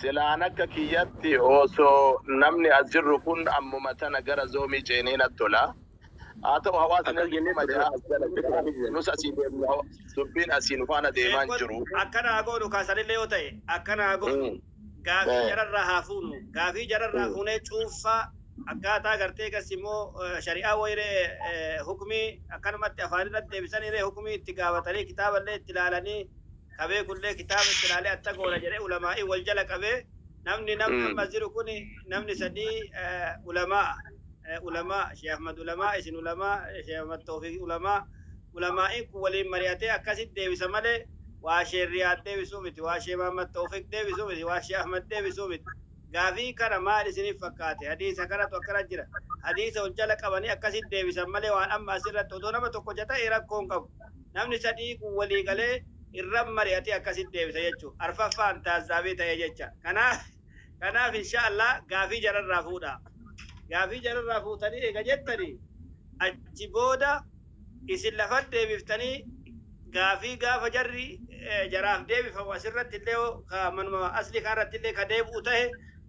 Silaan akka kiyyatti osoo namni as jirru kun ammuma tana gara zoomii ceenee natti tola. Haa ta'u hawaasni Akkas jennee kuma ture. jaha as jala jira. Nus asii deemnu dubbiin asii nu faana deemaa hin Sheekon jiru. akkana haa goonu kaasanillee yoo ta'e akkana haa goonu gaafii jararraa haa fuunu gaafii jararraa fuunee cuunfaa akkaataa gartee gas immoo shari'aa wayiree hukmii akkanumatti afaan irratti deebisanii hukmii itti gaafatanii kitaaballee itti ilaalanii qabee kullee kitaaba itti ilaalee atta goona jedhee ulamaa'ii wal jala qabee namni namni amma jiru kun namni sadii ulamaa ulamaa Sheekh Ahmad ulamaa isin ulamaa Sheekh Ahmad Tawfiq ulamaa ulamaa'iin kun waliin mari'atee akkasitti deebisa malee waa Sheekh Riyaad deebisuu miti, waa Sheekh Muhammad Tawfiq deebisuu miti, waa Sheekh Ahmad deebisuu miti. Gaafii kana maal isiniif fakkaate? Hadiisa kanatu akkana jira. Hadiisa ol jala qabanii akkasitti deebisan malee waan amma asirratti odoo nama tokko ta'e rakkoo hin qabu. Namni sadii kun walii galee irra mari'atee akkasitti deebisa jechuudha. Arfaffaan taazzaabii ta'e jecha. Kanaaf insha Allah gaafii jararraa fuudha. Gaafii jararraa fuutanii eega jettanii achi booda isin lafa deebiftanii gaafii gaafa jarri jaraaf deebifamu asirratti illee ka manuma asli kanarratti illee ka deebi'u ta'e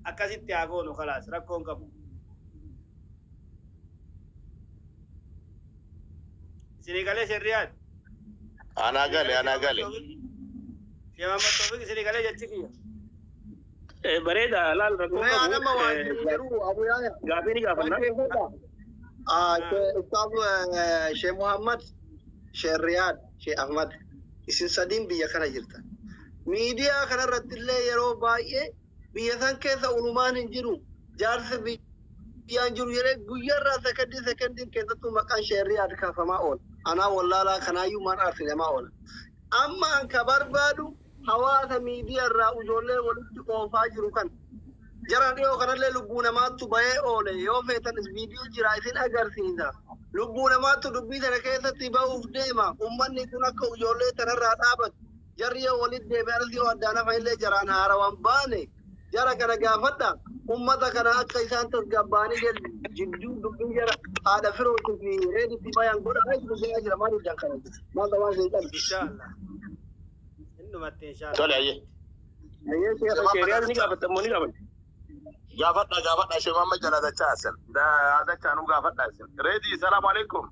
akkasitti haa goonu kalaas rakkoon qabu. Isinii galee sirriyaad. Anaa gale anaa gale. Sheekh Muhammad Tawfiq isinii galee jechi kiyya. Bareeda laal rakkoo Mee qabu. anama waan jiru jiru Abu Yahya. Gaafii ni gaafanna. Ustaaz Sheikh Muhammad, Sheikh Riyad, Sheikh Ahmad isin sadiin biyya kana jirtan. Miidiyaa kanarratti illee yeroo baay'ee biyya san keessa ulumaan hin jiru. Jaarsi biyyaan jiru jedhee guyyaarraa sekendii sekendiin keessattuu maqaan Sheikh Riyad kaafamaa oola. Anaa wallaalaa kanaayyuu maan aarsinemaa oola. Amma an ka barbaadu hawaasa miidiyaa irraa ijoollee walitti oofaa jiru kan jara dhiyoo kanallee lubbuu namaattu bahee oole yoo feetanis viidiyoo jira isin agarsiisa. Lubbuu namaattu dubbii sana keessatti bahuuf deema. Uummanni kun akka ijoollee tanarraa dhaabatu. Jarri yoo walitti deebi'anis yoo addaan hafa illee jaraan haarawaan baane jara kana gaafadha. Uummata kana akka isaan tasgabbaanii jidduu dubbii jara haadha firootii fi reeditti bayan godha. Isin jira maaliif dankana jira? Maal qabaan isin qabdu? Insha Allah. Innumatti insha Allah. Tole ayyee. Sheeriyaas ni gaafatta immoo ni gaafatta. Gaafadha gaafadha Sheekh Muhammad jala dachaa asin. Dachaa nu gaafadha asin. Reedi salaamu alaikum.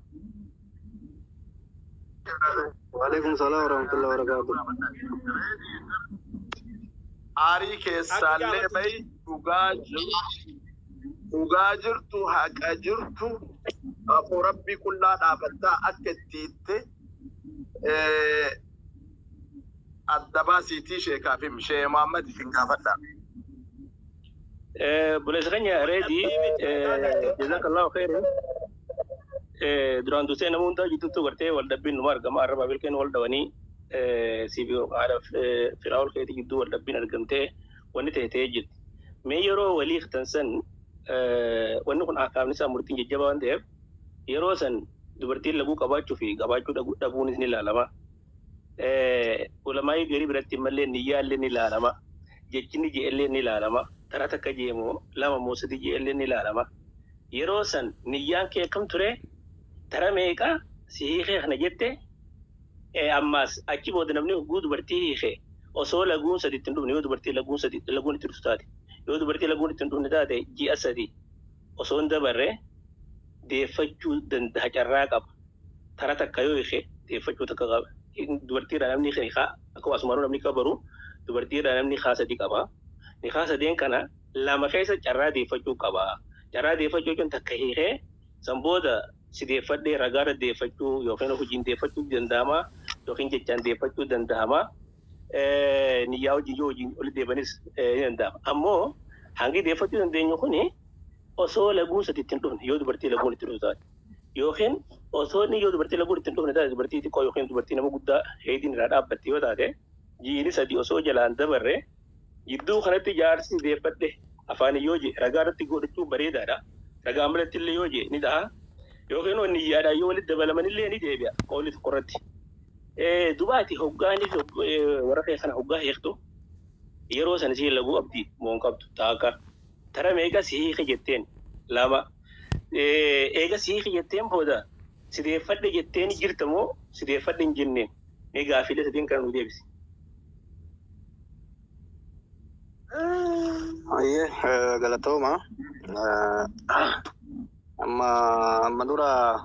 Waalaikum salaam warahmatullahi wabarakatuh. Aarii keessaallee bahi dhugaa jirtu dhugaa jirtu haqa jirtu afoo rabbii qullaa dhaabattaa akka itti hitte adda baasiitii sheekaaf himi Sheekh Muhammad isin gaafadha. Buleessa keenya reedii jazakallahu khairan. Duraan dursee nama hundaa jidduutti gartee wal dhabbiin numa argama arraba bilkeen wal dhawanii siif haadha firaa'ol keetii gidduu wal dhabbiin argamtee wanni ta'e ta'ee jirti. Mee yeroo walii hiitan san wanni kun akaafni isaa murtiin jajjabaa waan ta'eef yeroo san dubartiin laguu qabaachuu fi qabaachuu dhabuunis ni ilaalama. Ulamaayii garii biratti mallee niyyaallee ni ilaalama. Jechinni je'ellee ni ilaalama. Tara takka jeemoo lama moo sadi je'ellee ni ilaalama. Yeroo san niyyaan kee akkam ture tara meeqa si hiikee kana jette ammaas achi booda namni hogguu dubartii hiike osoo laguun sadi ittiin dhufne yoo dubartii laguun sadi laguun itti dhuftu taate yoo dubartii laguun ittiin dhufne taate ji'a sadi osoo hin dabarre deeffachuu danda'a carraa qaba. Tara takka yoo hiike deeffachuu takka qaba. Dubartiirraa namni hiikaa akkuma asumaanuu namni qabaru dubartiirraa namni hiikaa sadi qaba. Hiikaa sadeen kana lama keessa carraa deeffachuu qaba. Carraa deeffachuu jechuun takka hiikee san booda si deeffadhee ragaarra deeffachuu yookiin hojiin deeffachuu danda'ama yookiin jechaan deeffachuu danda'ama. Niyyaa hojii yoo hojiin oli deebanis ni danda'ama. Ammoo hangi deeffachuu dandeenyu kuni osoo laguun sadi ittiin dhufne yoo dubartii laguun itti dhuftu taate yookiin osoo inni yoo dubartii laguun ittiin dhufne taate dubartii xiqqoo yookiin dubartii nama guddaa heediin irraa dhaabbatte yoo taate jiini sadi osoo jalaan dabarre jidduu kanatti jaarsi deeffadhe afaan yoo je ragaa irratti godhachuu bareedaadha. Ragaa malatti illee yoo je ni ta'a. Yookiin niyyaadhaan yoo walitti dabalaman illee ni deebi'a qawli tokko irratti. Dubaati hoggaanii fi warra kee kana hoggaa hiiktu yeroo sana si laguu qabdi moo hin qabdu taaka. Tara meeqa si hiike jetteen lama. Eega si hiike jetteen booda si deeffadhe jetteen jirta moo si deeffadhe hin jenneen? Mee gaafiilee sadeen kana nu deebisi. Ayyee, galatooma. Amma dura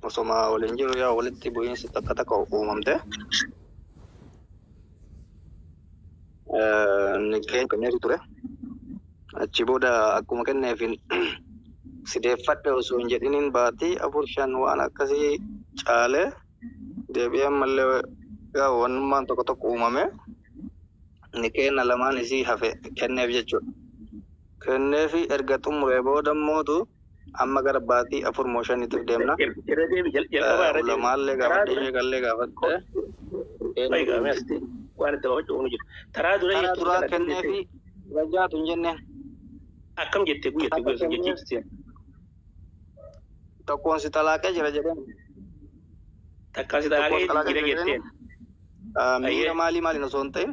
osoma waliin jiru yaa walitti bu'iinsi takka takka uumamte. Inni kenneefi ture. Achi booda akkuma kenneefin sideeffadhe osoo hin jedhiniin baatii 4 5 waan akkasii caalee deebi'ee ammallee yaa wannummaan tokko tokko uumame. Inni kenna lamaan isii hafe kenneef jechuudha. Kenneefi erga xumuree booda mootu amma gara baatii 4 moo 5tiif deemna. Irra deebi, jalqabaa irra deebi. Ulamaallee gaafadhe, sheekallee gaafadhe. Eegaa asitti waan itti baafachuu nu jira. Taraa dura Karaa jettu duraa kana kenneefi rajaatu hin jenneen. Akkam jettee guyyatti guyyaa jechiifte? Tokkoon si talaaqee jira jedheen. Takkaa si Tokkoon talaaqee talaaqee jira jira jetteen. jedheen. Miira maalii maaliin osoo hin ta'in.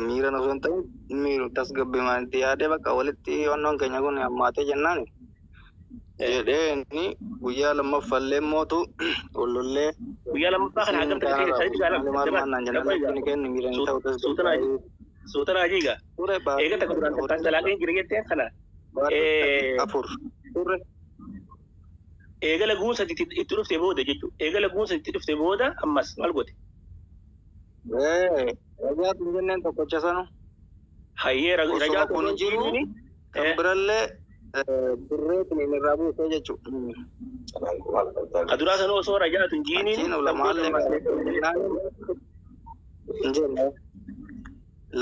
Miira osoo hin ta'in miiru tasgabbii itti yaadee bakka walitti wannoon keenya kun hammaatee jennaan. Jedheeni guyyaa lammaffallee mootu wallollee. Guyyaa lammaffaa kana hagam Isiin takka kaanarraa sadiitti maali maal maal naan jennaan inni kennu miira hin ta'u tasgabbii. Suutana ajiiga. Ture Eega baatii takka duraan 4 takkaa si talaaqee jira jetteen kana baatii 4 ture. Eegala guunsa itti dhufte booda jechuudha. Eegala guunsa itti dhufte booda ammas maal goote? Rajaatu hin jenneen tokkocha sanu. Hayyee Osoma rajaatu kun osoo jiru jiruuni kan birallee birree kun irraa buusee jechuudha. Ka duraa sanuu osoo rajaatu hin jiiniin Achiin ulamaallee gaafadhe hin jenne.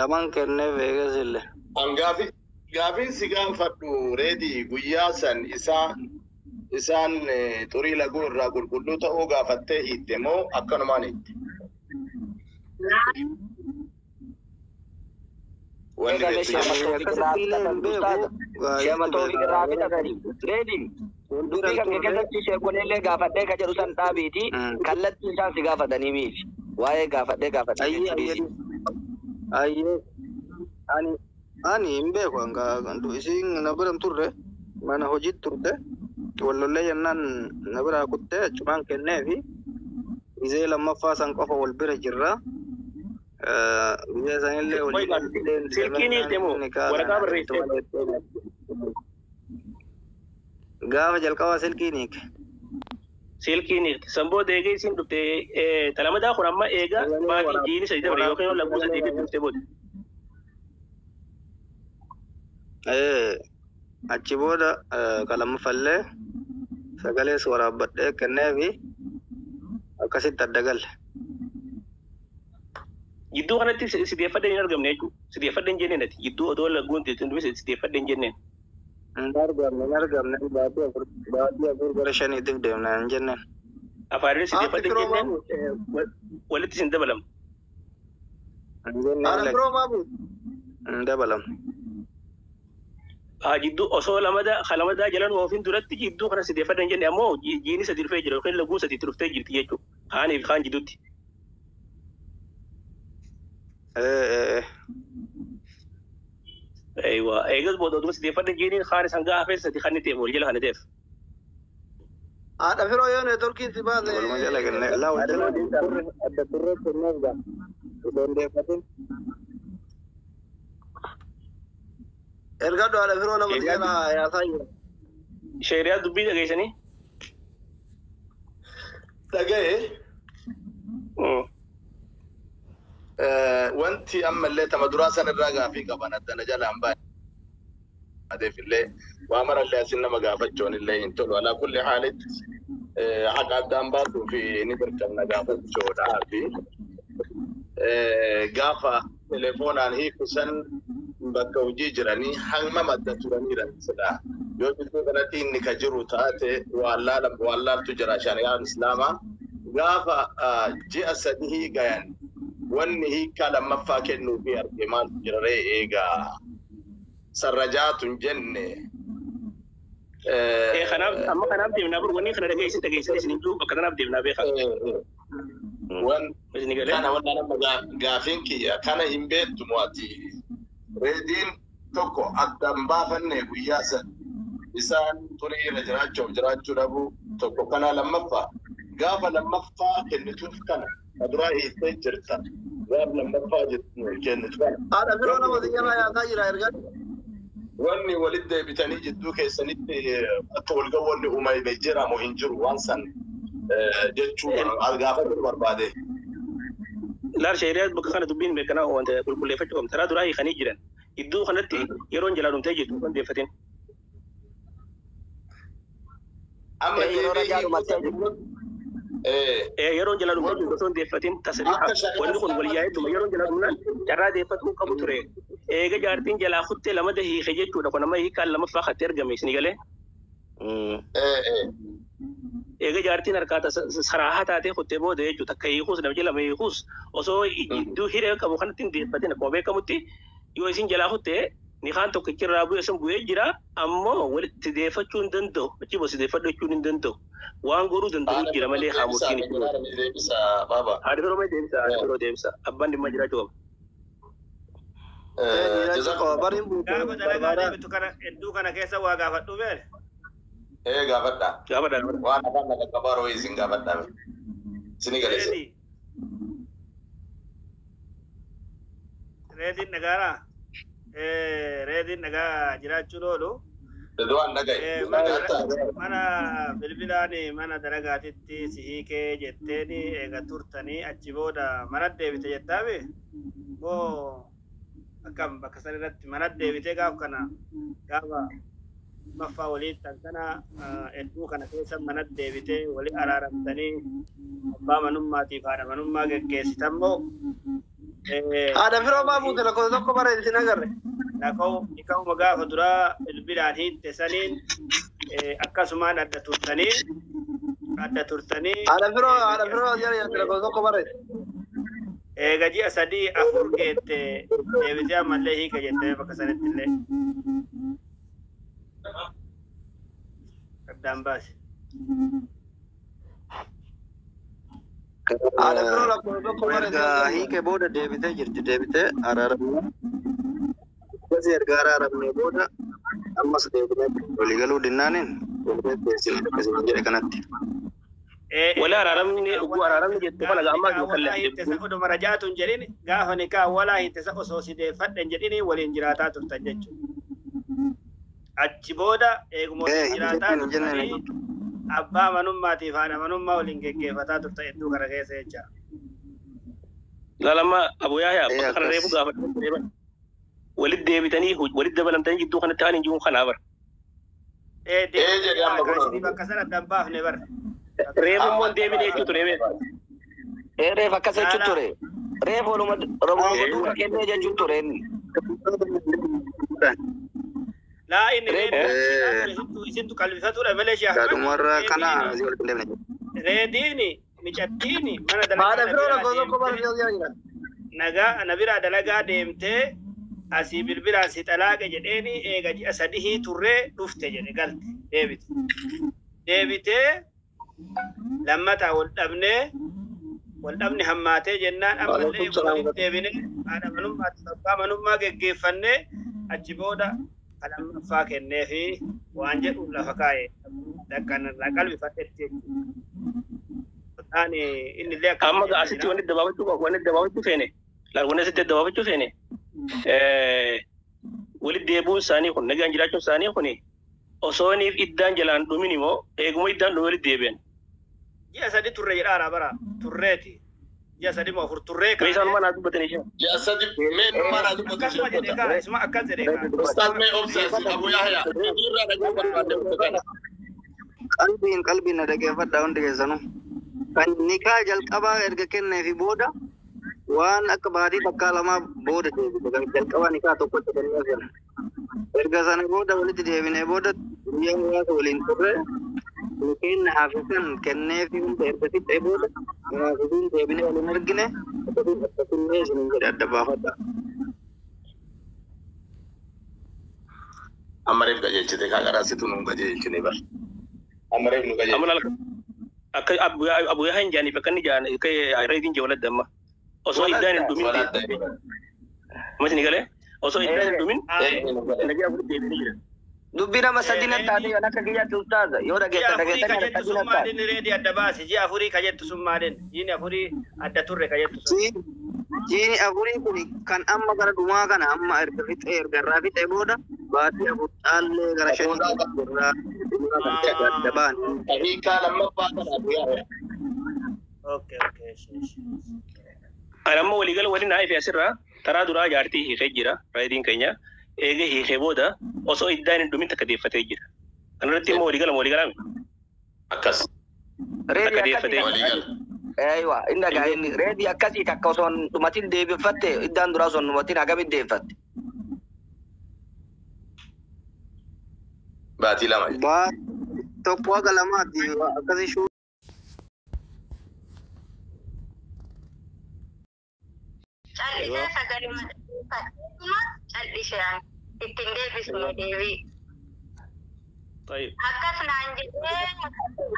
Lamaan kenneef eegas illee. An gaafiin si gaafadhu reedii guyyaa san isaan xurii laguu irraa qulqulluu ta'uu gaafattee hiitte moo akkanumaan hiitte? Wanni Eegale beektu jira. Sheema Toofiq irraa Akkasitti illee hin fixatan beeku. ustaaza. Sheema Isitu Toofiq irraa beeka. fixatanii. Reedi Wal bira dubbii hin kan kee turre. keessatti sheekoleellee gaafadhee ka jedhu san dhaabiiti kallattii isaan si gaafatanii miti. Waa'ee gaafadhee gaafadhee Ayyee jechuu ayyee dhiisi. ayyee ani hin beeku hanga isiin na bira hin turre, mana hojiitti turte, wallollee jennaan na biraa kuttee achumaan kenneefi gizee lammaffaa san qofa wal bira jirra. Gizee sanillee Qoy walii silkiin hiitte moo waraqaa barreessitee? Gaafa jalqabaa silkiin hiike. Silkiin hiikte. San booda eegee isiin dhufte talamadaa kun amma eega Sagalee baatii jiini 3 dabre yookiin waraab lagguu 3 sagalee dhufte booda. Achi booda ka lammaffallee sagalees waraabbadhee kenneefi akkasitti adda galle. Jidduu kanatti sideeffadhee hin argamne jechuudha. Sideeffadhee hin jenneen ati. Jidduu odoo lagguun itti dhufte sideeffadhee hin jenneen. Hin argamne, hin argamne, baatii 4 gara 5tiif deemna hin jenneen. Afaaniin Haati sideeffadhee hin firoo jenneen maamu. walitti sin dabalamu. Hin jenneen Haadha lakki firoo maamu. hin dabalamne. Haa jidduu osoo lamadaa jalan oofin duratti jidduu kana sideeffadhee hin jenne ammoo jiini 3 dhufee jira yookiin laguun 3 dhuftee jirti jechuudha. Kaanii fi kaan jidduutti. Eewa eegas booda oduma sideeffadhee jiiniin kaan isaan gaafa fees 3 kan ta'eef wal jala kan ta'eef. Haadha firoo yoo neetworkiin si baase. Waluma jala kenne laa wal jala turre adda turre kenneef gaa osoo hin deeffatin. Ergadhu haadha firoo nama si Eegaa jala yaasaa jira. Sheeriyaa dubbii dhageessanii. Dhaga'e wanti ammallee tama duraa san irraa gaafii qaban addana jalaan baateef illee waa marallee asin nama gaafachuun illee hin tolu. Alaa kulli haalitti haqa addaan baasuu fi ni dirqamna gaafachuudhaa fi gaafa telefoonaan hiiku san bakka hojii jiranii hamma madda turaniiran silaa. Yoo jidduu kanatti inni ka jiru taate waan laaltu jira shari'aan islaamaa. Gaafa ji'a 3 gayan wanni hiikkaa lammaffaa kennuufi arge maaltu jira ree eegaa sarrajaatu hin jenne. Kanaaf amma kanaaf deemnaa bor wanni kana dhageessi dhageessi isin jiru bakka kanaaf deemnaa beekaa. Wan Isin galee. kana wannan amma gaafiin kiyya kana hin beektu mo'ati. Reediin tokko addaan baafanne guyyaa san isaan xurii irra jiraachuuf jiraachuu dhabuu tokko kana lammaffaa gaafa lammaffaa kennituuf kana ka duraa hiiktee jirta. Gaaf lammaffaa jennu kana. Haadha biroo nama xiyyamaa yaasaa jira ergaa. Wanni walitti deebitanii jidduu keessanitti akka wal ga'u wanni uumame jira moo hin jiru waan san jechuu gaafachuu barbaade. Laal sheeriyaa bakka kana dubbiin beekanaa wanta qulqulleeffachuu qabna. Taraa duraa hiikanii jiran. Iddoo kanatti yeroon jalaa dhumtee jirtu kan deeffatin. Amma Yeroo rajaa dhumattee jirtu. Yeroon jalaa dhumtee jirtu osoo hin deeffatin tasriiha. Wanni kun wal yaa'ee dhuma yeroon jalaa dhumnaan carraa deeffatuu qabu ture. Eega jaartiin jalaa kuttee lama hiike jechuudha. Kun amma hiikaan lamaffaa kattee argame isin galee. Eega jaartiin harkaa saraahaa taatee kuttee booda jechuudha. Takka hiikuus namichi lama hiikuus osoo jidduu hiree qabu kanatti hin deeffatin akkuma beekamutti yoo isin jalaa kuttee nikaan tokkichi irraa bu'ee sun bu'ee jira ammoo walitti deeffachuu hin danda'u. Achi bosi deeffadhu jechuun hin danda'u. Waan godhuu danda'u jira malee haa murtiin hin jiru. Haadha biroo mee deebisa? Haadha biroo deebisa. Abbaan dhimma jiraachuu qaba. Gaafa dalagaa deebitu kana hedduu kana keessa waa gaafadhu beele. Gaafadha. Gaafadha. Waan afaan lafa qabaaroo isin gaafadha. Isin galeesse. Reediin dhagaaraa? Reediin dhagaa jiraachuun oolu. Ridwaan dhagaye. Mana bilbilaan mana dalagaatitti si hiikee jetteeni eega turtanii achi booda mana deebite jettaami? Moo akkam bakka san irratti mana deebitee gaaf kana gaafa lammaffaa walii tan kana hedduu kana keessa mana deebitee walii araaramtanii abbaa manummaatiif haadha manummaa geggeessitan moo? Haadha firoo maa fuute lakkoofsa tokko bara isin agarre. Nikahuma gaafa duraa bilbilaan hiitte saniin akkasumaan adda turtanii adda turtanii. Haadha firoo jala jirti lakkoofsa tokko bara. Eega ji'a 3 4 geette deebitee ammallee hiika jettee bakka sanitti illee. Addaan baase. Haadha firoo lakkoofsa tokko bara. Erga hiike booda deebitee jirti deebitee araaramne. Akkasii erga araaramne booda ammas deebinee waliigaluu dinnaaniin waliin teessine akkasuma jedhe kanatti. Wala araaramni dhuguu araaramni jettu kana ammaa jiru kallee. Oduma rajaatu hin jedhin gaafa nikaa walaa hiittisa osoo si deeffadhe hin jedhin waliin jiraataa turtan jechuudha. Achi booda eeguma waliin jiraataa turtanii abbaa manummaatiif haadha manummaa waliin geggeeffataa turtan hedduu kana keessa jecha. Laalama Abu Yahya bakka kana reefu gaafadhu. Walitti deebitanii walitti dabalamtanii jidduu kanatti haala hin jiruun kanaa bara. Jedhee amma kun. Bakka sana addaan baafne bara. Reefu immoo deebine jechuu ture beeku. Reef akkas jechuu ture. Reef waluma duuka kennee jechuu ture inni. Laa inni reediin isintu qalbifatudha malee shee Ahmad. Gaadhumarra kana asii walitti hin deebine. Reediin micattiin mana Haadha firoo dalagaa lakkoofsa tokko bara jala jira. nagaa na biraa dalagaa deemtee asii bilbilaan si xalaaqe jedheeni eega ji'a 3 turree dhufte jedhe galte deebite. Deebitee lammataa wal dhabne hammaatee jennaan ammallee walitti deebine haadha manummaatiif abbaa manummaa geggeeffannee achi booda kan lammaffaa kenneefi waan jedhu lafa kaa'e dakkanarraa qalbifadhetti jechuudha. Inni illee akka Amma asitti wanni dabaabachuu qabu wanni dabaabachuu feene laal wanni asitti dabaabachuu feene walitti deebi'uun isaanii kun nagaan jiraachuun isaanii kun osooniif iddaan jalaan dhumin immoo eeguma iddaan dhume walitti deebi'an. Ji'a 3 turre jedhaara bara turreeti. Ji'a 3 moo 4 turree Mee isaan mana dubbatanii jiru. Ji'a 3 mee mana dubbatu Akkasuma jedhee kaa isuma akkas jedhee kaa. Ustaaz mee obsa Abu Yahya irraa dhaguu barbaadde bakka kana. Qalbiin na dhaggeeffadhaa hundi keessanuu. Kan nikaa jalqabaa erga kenneefi booda waan akka baatii takkaa lamaa booda deebite. Kan jalqabaa nikaa tokkotti kennee jira. Erga sana booda walitti deebinee booda guyyaa muraasa waliin turre nikeen hafisan kenneefi hunda erga fixee booda haafisiin deebinee waliin argine akkasiin akkasillee isinin jedhe adda baafadha. Amma reef qajeelchite kaa karaa situ nuun qajeelchine bar. Amma reef nu qajeelchite. Amma laal akka Abu Yahya hin jaaniif akka inni jaan akka reediin jee waladda amma. Osoo iddaan hin dhumin amma isin galee osoo iddaan hin dhumin nagaa walitti deebinee jira. Dubbii nama sadi natti taate yoon akka kiyyaatti ustaaza yoo Ji'a dhageessa afurii ka dhageessanii jettu sadi sun natti taate. maalin reedii adda baase ji'a afurii ka jettu sun maalin jiini afurii adda turre ka jettu sun. Jiini afurii kun kan amma gara dhumaa kana amma erga fixee erga irraa fixee booda baatii afur caallee gara shanii irraa adda ba'an. Hiikaa lammaffaa kana guyyaa. Okay, okay. Ani amma waliigala waliin naa ife asirraa taraa duraa jaartii hiikee jira raayidiin keenya eegee hiikee booda osoo iddaan hin dhumin takka deeffatee jira. Kanarratti immoo waliigala waliigalaami. Akkas. Takka deeffatee jira. Waliigala. Eeywa, inni dhagaa inni reedii akkasii takka osoo hin dhumatin deebifatte iddaan duraa osoo hin dhumatin hagamitti deeffatte? Baatii lama. Baatii tokko haga lamaatti akkasii shuu. Callisee sagaluma dhaggeeffatuma callisee ittiin deebisne deebii. Tayyib. Akkas naan jedhee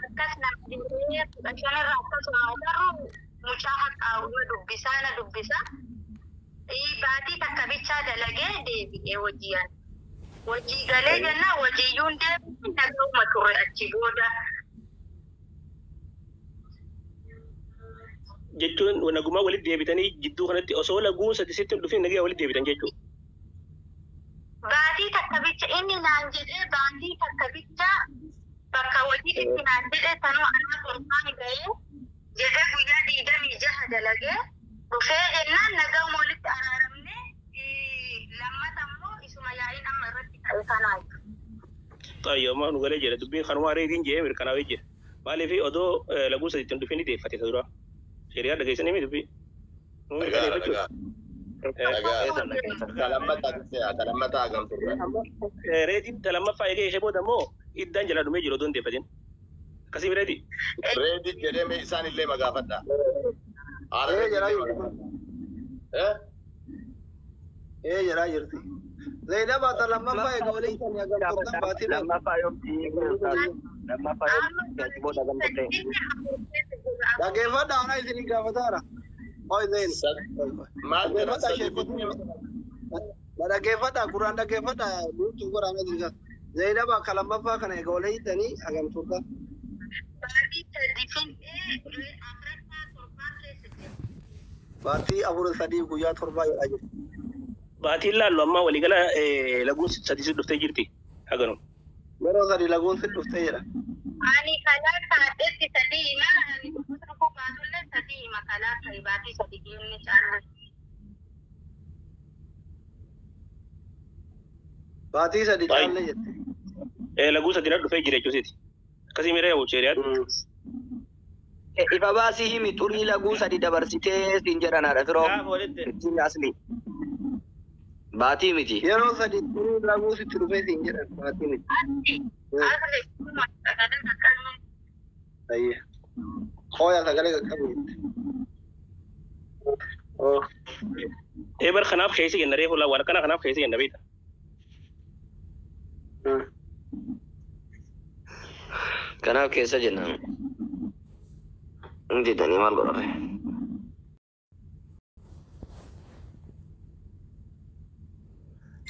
akkas naan jedhee 15 irraa akkasuma agarru mucaa haqqaa'u na dubbisaa na dubbisa. Baatii takka bichaa dalagee deebi'ee hojii'an. Hojii galee jennaan hojiiyyuun deebi'ee nagauma turre achi booda. Jechuun nagumaa walitti deebitanii jidduu kanatti osoo laguun sadi sitti hin dhufin nagaa walitti deebitan jechuudha. Baatii takka bicha inni naan jedhee baatii takka bicha bakka hojii itti naan jedhee sanuu anaa torbaan ga'ee jedhee guyyaa 26 dalagee dhufee jennaan nagauma walitti araaramne lammata immoo isuma yaa'iin amma irratti ka'e kanaa. Xayyoo amma nu galee jira dubbiin kanumaa reediin jedhee mirkanaa'ee jira. Maaliif odoo laguun sadi itti hin dhufin ni deeffate isa duraa. Sheriyaa dhageessanii mi dubbii? Dhagaa dhagaa. Dhagaa. Kalammataa hagam turre. Reediin lammaffaa eegee ishee booda immoo iddaan jala dhumee jiru odoo hin deeffatin. Akkasii reedii? Reedii jedhee mee isaan illee magaafadha. Ee jedhaa jirti. Ee jedhaa jirti. Zainab ata lammaffaa eega walii kan hagam turtan baatii meeqa? Lammaffaa yoomti lammaffaa yoomti achi booda hagam turte? Dhaggeeffadhaa ana isinii gaafataara. Oi Zain. Maal jedha Dhaggeeffadhaa sheekota. Dhaggeeffadhaa quraan dhaggeeffadhaa guutuu godhaa isin gaafata. Zainab akka lammaffaa kana eega walii hiitanii hagam turtan? Baatii sadi fin'ee afuraffaa torbaan keessa jira. Baatii afur sadii guyyaa torbaa jedhaa jirti. Baatiin laallu amma waliigala laguun sadi si dhuftee jirti haganuu. Yeroo sadi laguun si dhuftee jedha. Ani kalaa kaadhetti sadii hima ani dhufuu baatullee sadii hima kalaa ta'e baatii sadi geenne caalle. Baatii sadi caalle jette. Laguu sadi na dhufee jira jechuusiiti. Akkasii miira yaa'u sheeriyaatti. Ifa baasii himi xurii laguu sadi dabarsitee siin jedhan haadha firoo. Gaafa walitti. Ittiin asli. Baatii miti. Yeroo sadi xurii laguu sitti dhufee siin jedhan baatii miti. Asli asli sagalee qaqqabne. Ayyee. Qooya sagalee qaqqabu jette. Eebar kanaaf keessa jenna reefu laa waan kana kanaaf keessa jenna beekta. Kanaaf keessa jenna. Hin didanii maal godhame?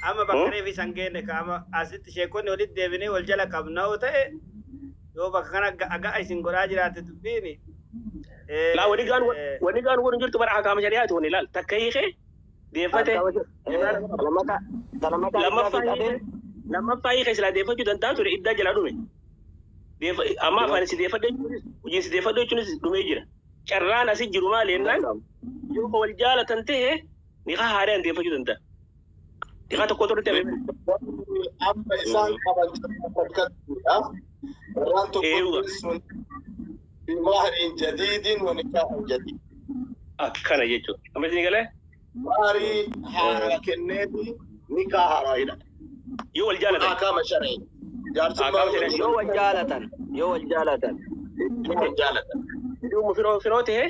Amma bakka reefi isaan geenne kaama asitti sheekonni walitti deebinee wal jala qabna yoo ta'e yoo bakka kana aga isin godhaa jiraate dubbiini. Laa wani gaan wani gaan wani jirtu bara akaama shari'aati wani laal takka hiikee deeffate. Lammaffaa hiikee silaa deeffachuu danda'a ture iddaa jalaa dhume. Amma afaan si deeffadhe jechuunis hojiin si deeffadhe jechuunis dhumee jira. Carraan asii jiru maali jennaan yoo wal jaalatan ta'e niqaa haaraan deeffachuu danda'a. Niqaa tokko tokkotti hafee. Amma isaan qaban fakkattuudha. Carraan tokko sun bimahrin jadiidin wa nikaahin jadiid. Akkana jechuudha. Amma isin galee? Maarii haaraa kenneeti nikaa haaraa hidha. Yoo wal jaalatan. Akaama shar'ii. Jaarsummaa Yoo wal jaalatan. Yoo wal jaalatan. Yoo wal jaalatan. Yoo firoo firoo ta'e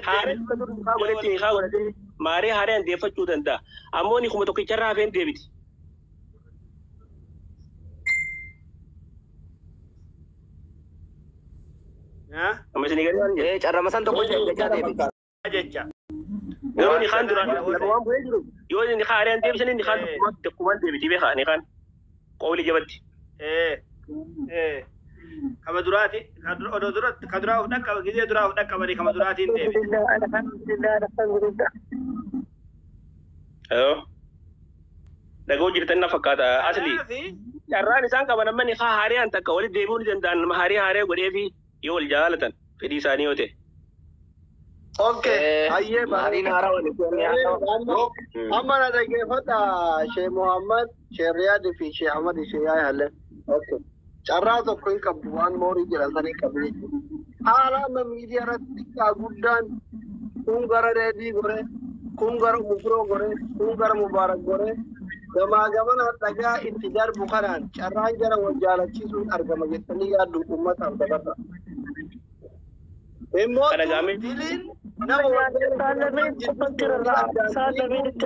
haaree nikaa godhatti nikaa godhate maaree haaraan deeffachuu danda'a. Ammoo ni kuma tokkicharraa hafeen deebiti. Amma isin galee waan jedhu. Carrama san tokko jechaa deebiti. Jecha. Yoo nikaan duraan waan bu'ee jiru yoo nikaa haaraan deebisanii nikaan tokkumaan deebiti beekaa nikaan qawli jabatti. Kama duraati odoo duratti ka duraa of dhaqqaba gizee duraa of dhaqqabanii kama duraatiin deebiti. Alhamdulillah alhamdulillah. Ayoo. Dhagoo jirtan na fakkaata asli. Carraan isaan qaban amma nikaa haariyaan takka walitti deebi'uu ni danda'an nama haarii haaree godhee fi yoo wal jaalatan fedhii isaanii yoo ta'e. Okay, hayyee Maariin haaraa walitti Amma na dhaggeeffadha Sheekh Muhammad, Sheekh Riyaad fi Sheekh Ahmad Sheekh Yaaya Hallee. Okay. Carraa tokko hin qabdu waan moorii jedhan san hin qabdu jechuudha. Haala amma miidiyaa irratti xiqqaa guddaan kun gara Reedii gore, kun gara Mufroo gore, kun gara Mubaarak gore. Gamaa gamana dhagaa itti darbu kanaan carraan jara wal jaalachiisuun argama jettanii yaaddu uummataaf dabarra. Immoo Kana gaamee- diliin nama wal Saalameen itti